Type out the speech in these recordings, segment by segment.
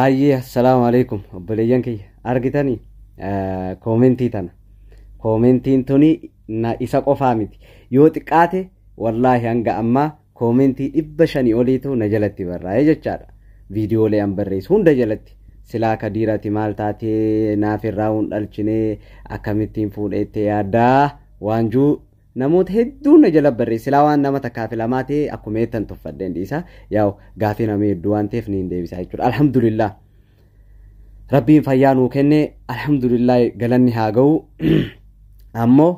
Ayyee, assalaamu alaikum obboleeyyan kiyya, argitanii koomentii tana. Koomentiin tuni na isa qofaa miti, yoo xiqqaate wallaahi hanga ammaa koomentii 500 oliitu na jalatti barraa'ee jechaadha. Viidiyoolee an barreessu hunda jalatti silaa kadiirati maal taatee naaf irraa hin dhalchinee, akkamittiin fuudheettee yaaddaa waanjuu namoota hedduu na jala barreesse. Silaa waan nama takkaa fi lamaa ta'e akkuma eettan tuffadheen dhiisa, yaa'u gaafii nama hedduu waan ta'eef ni hin deebisa jechuudha. Alhamdulillah, rabbiin fayyaa nuu kenne, alhamdulillah, galanni haa ga'u. Ammoo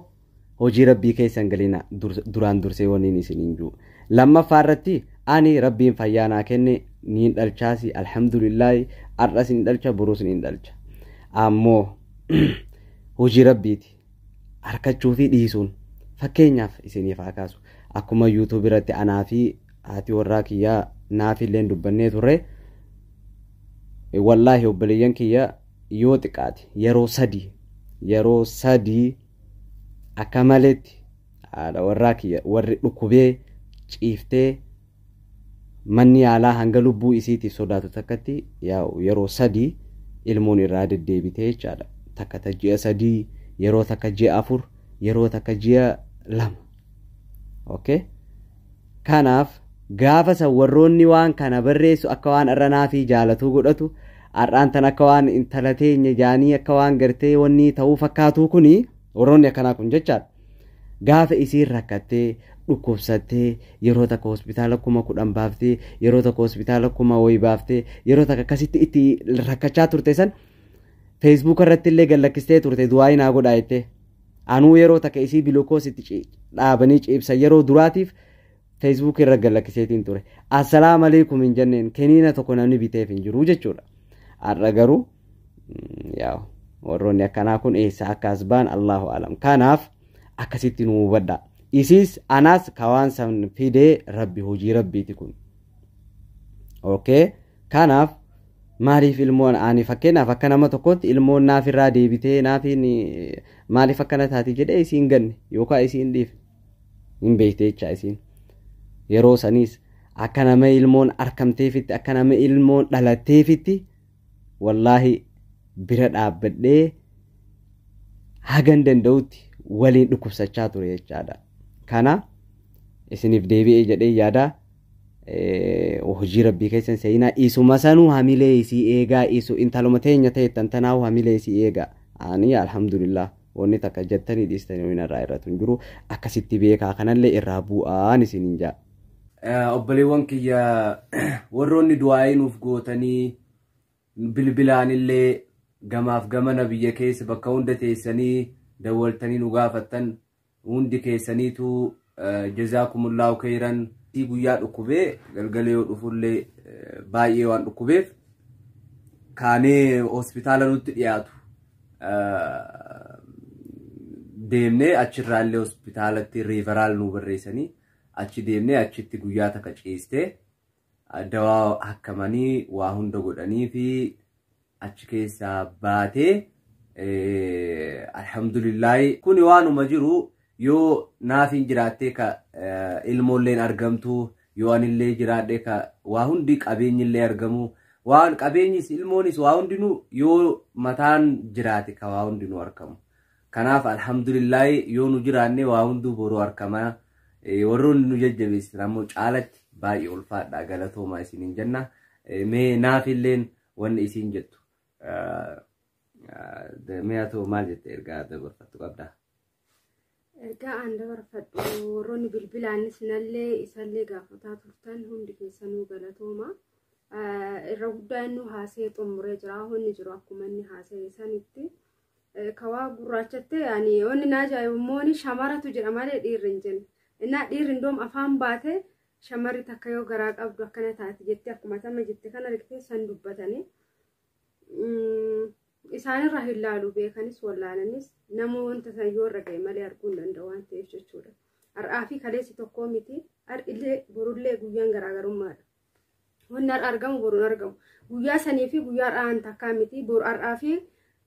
hojii rabbii keessan galina duraan dursee waniin isiniin jiru. Lammaffaa irratti ani rabbiin fayyaa naa kenne, niin dhalchaasi, alhamdulillah, har'as niin dhalcha, borus niin dhalcha. Ammoo hojii rabbiiti harkachuu fi dhiisuun. Fakkeenyaaf isiniif haa kaasu, akkuma YouTube irratti anaa fi haati warraa kiyyaa naaf illee dubbannee turre. Wallaahi obboleeyyan kiyya, yoo xiqqaate yeroo sadii akka maletti haadha warraa kiyya warri dhukkubee ciiftee manni yaalaa hanga lubbuu isiitiif sodaatu takkatti yeroo sadii ilmoon irraa deddeebitee jechaadha. Takka ta ji'a 3, yeroo takka ji'a 4, yeroo takka ji'a 2. Okay? Kanaaf gaafa san warroonni waan kana barreessu akka waan irra naafii jaalatuu godhatu, har'aan tan akka waan intala teenya jaanii, akka waan gartee wanni ta'uu fakkaatuu kuni, warroonni akkanaa kun jechaadha. Gaafa isiin rakkattee dhukkubsattee yeroo takka hospitaala 10,000 baaftee, yeroo takka hospitaala kuma wayi baaftee, yeroo takka akkasitti itti rakkachaa turte san Facebook irratti illee gallakkistee turte, du'aa naa godhaa jettee. Anuu yeroo takka isii glucose itti dhaabanii ciibsan yeroo duraatiif Facebook irra gallakkiseetiin ture. Assalaamu alaikum hin jenneen, keniina tokko namni biteef hin jiru jechuudha. Har'a garuu yaa warroonni akkanaa kun eessa akka as ba'an Allahu alam. Kanaaf akkasitti nu hubadha. Isiis anaas kawaan san fidee rabbi, hojii rabbiiti kun. Okay. Kanaaf maaliif ilmoon, ani fakkeenyaaf akka nama tokkotti ilmoon naaf irraa deebitee naafiin maaliif akkana taati jedhee isiin ganne yookaan isiin dhiifne hin beekte jecha isiin. Yeroo saniis akka nama ilmoon arkamteefitti, akka nama ilmoon dhalatteefitti wallaahi bira dhaabbadhee hagan danda'utti waliin dhukkubsachaa ture jechaadha. Kana isiniif deebi'ee jedhee yaada. Hojii rabbii keessan seenaa, isuma sanuu hamilee isii eegaa, isu intaluma teenya ta'ettan tanaa'u hamilee isii eegaa. Ani alhamdulillah wanni takka jettanii dhiistanii wayina irraa irratti hin jiru, akkasitti beekaa, kanallee irraa bu'aan isiniin jaa. Obboleewwan kiyya, warroonni du'aa'ii nuuf gootanii, bilbilaanillee gamaaf gamana biyya keessa bakka hunda teessanii dawwaltanii nu gaafattan hundi keessaniitu jazaakumullahu khayran. Guyyaa dhukkubee galgala yoo dhufullee baay'ee waan dhukkubeef kaanee hospitaala nutti dhiyaatu deemnee, achirraallee hospitaalatti referral nu barreessanii, achi deemnee achitti guyyaa takka ciistee dawaa akkamanii waa hunda godhanii fi achi keessaa baatee, alhamdulillahi. Kuni waanuma jiru, yoo naafiin jiraattee ka ilmoolleen argamtu, yoo anillee jiraadhe ka waa hundi qabeenyillee argamu, waan qabeenyis ilmoonis waa hundinuu yoo mataan jiraate ka waa hundinuu argamu. Kanaaf alhamdulillahi, yoo nu jiraanne waa hunduu boruu argama. Warroonni nu jajjabeessitan ammoo caalatti baay'ee ulfaadha, galatoomaa isiniin jenna. Mee naafilleen wanni isiin jettu, mee haa ta'u, maal jette, ergaa dabarfattu qabdaa? Ergaa aan dabarfadhu, warroonni bilbilaanis nallee isallee gaafataa turtan hundi keessanuu galatooma. Irra guddaa inni haasee xumuree jira. Wanni jiru akkuma inni haasee sanitti. Kawaa gurraachattee ani wanni na ajaa'ibu immoo shamaratu jedha malee dhiirri hin jenne. Innaa dhiirri indoom afaan baate, shamarri takka yoo garaa qabdu akkana taati jettee akkuma tama jette kana argitee san dubbatanii. Isaanirraa hin laalu, beekanis wallaalanis nama wanta san yoo irra ga'e malee arguu hin danda'u waan ta'eef jechuudha. Har'aa fi kaleessi tokkoo miti, har'illee borullee guyyaan garaagarummaadha. Wanni har'a argamu boruun argamu. Guyyaa sanii fi guyyaa har'aan takkaa miti, boru har'aa fi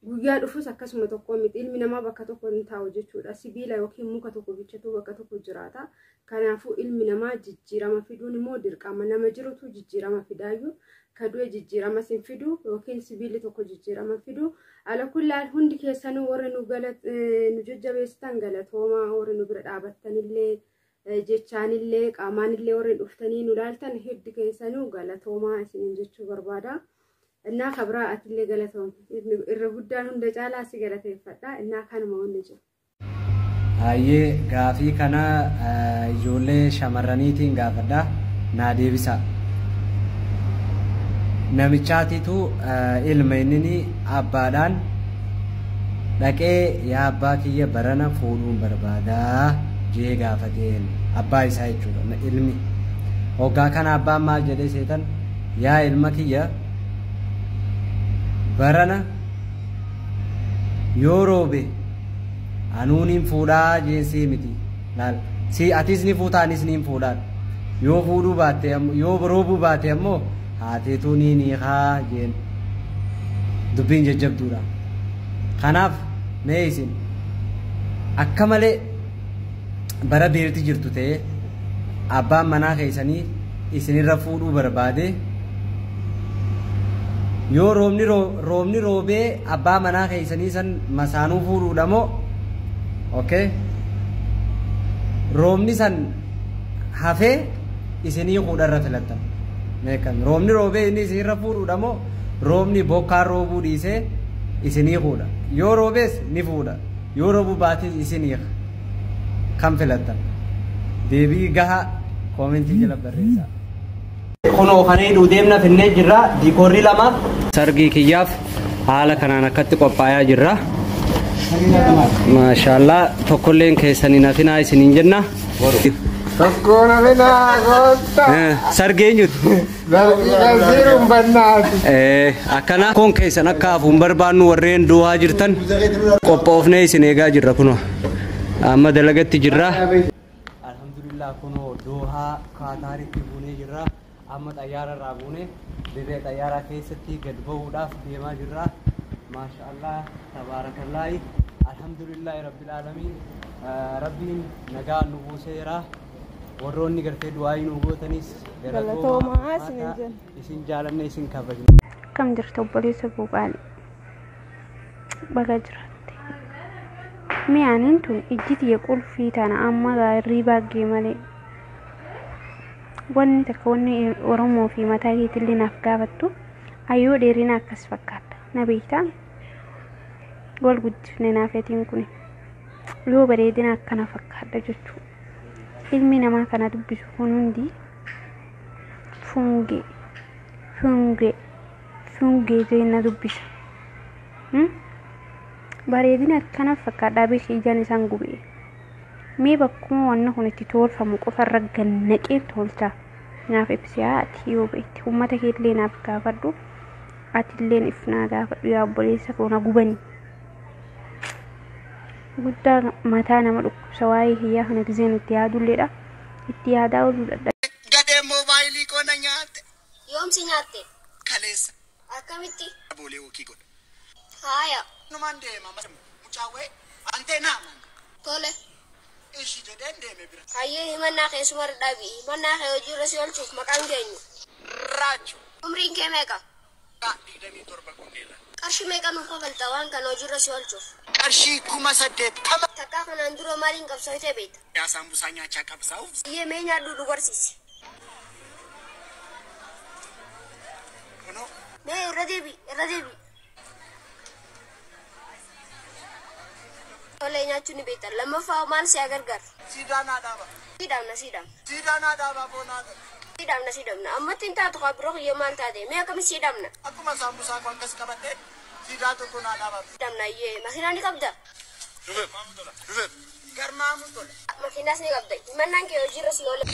guyyaa dhufus akkasuma tokko miti. Ilmi namaa bakka tokko hin taa'u jechuudha. Sibiila yookiin muka tokko bichatu bakka tokko jiraata. Kanaafuu ilmi namaa jijjiirama fiduun immoo dirqama. Nama jirutu jijjiirama fidaayyuu. Ka du'e jijjiirama sin fidu yookiin sibiilli tokko jijjiirama fidu. Ala kullaan hundi keessanuu warri nu jajjabeessitan galatoomaa, warri nu bira dhaabattanillee jechaanillee qaamaanillee warri dhuftanii nu laaltan hundi keessanuu galatoomaa isiniin jechuu barbaada. Innaa kabraa atillee galatooma. Irra guddaan hunda caalaa si galateeffadha. Innaa kanuma wanni jiru. Hayyee gaafii kana ijoollee shamarraniitiin gaafadha. Naa deebisa. Namichaatitu ilma inni abbaadhaan dhaqee yaa abbaa kiyya barana fuudhuun barbaadaa jee gaafateen abbaa isaa jechuudha ilmi. Hoggaa kana abbaan maal jedhee seetan yaa ilma kiyya barana yoo roobe anuuniin fuudhaa jeensii miti laal si atis ni fuuta anis ni fuudhaan yoo fuudhuu baatte yoo roobuu baate ammoo haateetuu ni niikaa jeen dubbiin jajjabduudha. Kanaaf mee isin akka malee bara beelti jirtu ta'ee abbaan manaa keessanii isinirra fuudhuu barbaade yoo roobni roobee abbaa manaa keessanii san masaanuu fuudhuudha moo okay roobni san hafee isinii fuudharra filattan meeqan roobni roobee inni isinirra fuudhuudha moo roobni bokkaan roobuu dhiisee isinii fuudha yoo roobees ni fuudha yoo roobuu baates isinii kan filattan deebii gaha koomentii jala barreessaa. Kunoo kan hidhuu deemna finnee jirra diikoorrii lama sargii kiyyaaf haala kanaan akkatti qophaayaa jirra. Maashaallah tokkolleen keessanii nafinaa isiniin jenna. Tokko nafinaa goota. Sargii eenyuti? Sargii Nasiiruun bannaati. Akkana kun keessan akka hafuun barbaannu warreen du'aa jirtan qophoofnee isin eegaa jirra kunoo. Amma dalagatti jirra. Alhamdulillah kunoo Doohaa Kaataaritti buunee jirra. Amma xayyaara irraa buunee dirree xayyaaraa keessatti gad bahuudhaaf deemaa jirra. Maashaallah tabaarakallaahi alhamdulillahi rabbil aalamiin rabbiin nagaa nu buuseera. Warroonni gartee du'aa nu gootanis galatoomaa isin jaalanne isin kabajna. Akkam jirtu obboleessa Buuqaali? Baga jiraatte. Mi'aanin tun ijji tiyya qulfii tana amma gaarrii baaggee malee. Wanni takka wanni Oromoo fi mataa keetillee naaf gaafattu ayyoo dheerina akkas fakkaata. Na beektaa? Wal guddifne naafetiin kun yoo bareedina akkana fakkaata jechuudha. Ilmi namaa kana dubbisu kun hundi fungee fungee fungee jee na dubbisa. Bareedina akkana fakkaadhaa beekee ijaan isaan gubee. Mee bakkuma wanni kun itti tolfamu qofa irra gannaqee tolcha. Naaf ibsi ati yoo beekte uummata keellee naaf gaafadhu atilleen if naa gaafadhu yaa obboleessa koo na gubanii. Guddaa mataa nama dhukkubsa waa'ee hiyyaa kana giseen itti yaadulleedha. Itti yaadaa ooluu dadhabe. Gadee moobaayilii koo na nyaatte. Yoom si nyaatte? Kaleessa. Akkamitti? Boolee hookii godha. Haaya. Numaan deema mucaawwee antee naaman. Tole. Ishi jedheen deeme bira. Hayyee himannaa keessuma irra dhaabi. Himannaa kee hojii irra si oolchuuf maqaan keenyu. Raachuu. Umriin kee meeqa? 27 kunneera. Qarshii meeqa nuuf kafalta waan kana hojii irra si oolchuuf? Qarshii 80,000. Takkaa kanaan dura maaliin qabsooftee beekta? Yaa saambusaa nyaachaa qabsaa'uuf. Iyyee mee nyaadhu dubarsiisi. Kunoo. Mee irra deebi irra deebi. Tolee nyaachuu ni beekta. Lammaffaa maal si gargaaru? Siidaa naa dhaaba. Siidhaamna siidhaamna. Siidaa naa dhaabaa boonaa. Siidhaamna siidhaamna. Ammatti hin taatu kaa biroo kiyyoo maal taate? Mee akkamitti siidhaamna? Akkuma saambusaa koo akkas qabadhee siidaa tokko naa dhaabaa. Siidhaamna iyyee makiinaa ni qabda? Garmaamu tola. Makiinaas ni qabda. Himannaan kee hojiirra si oola.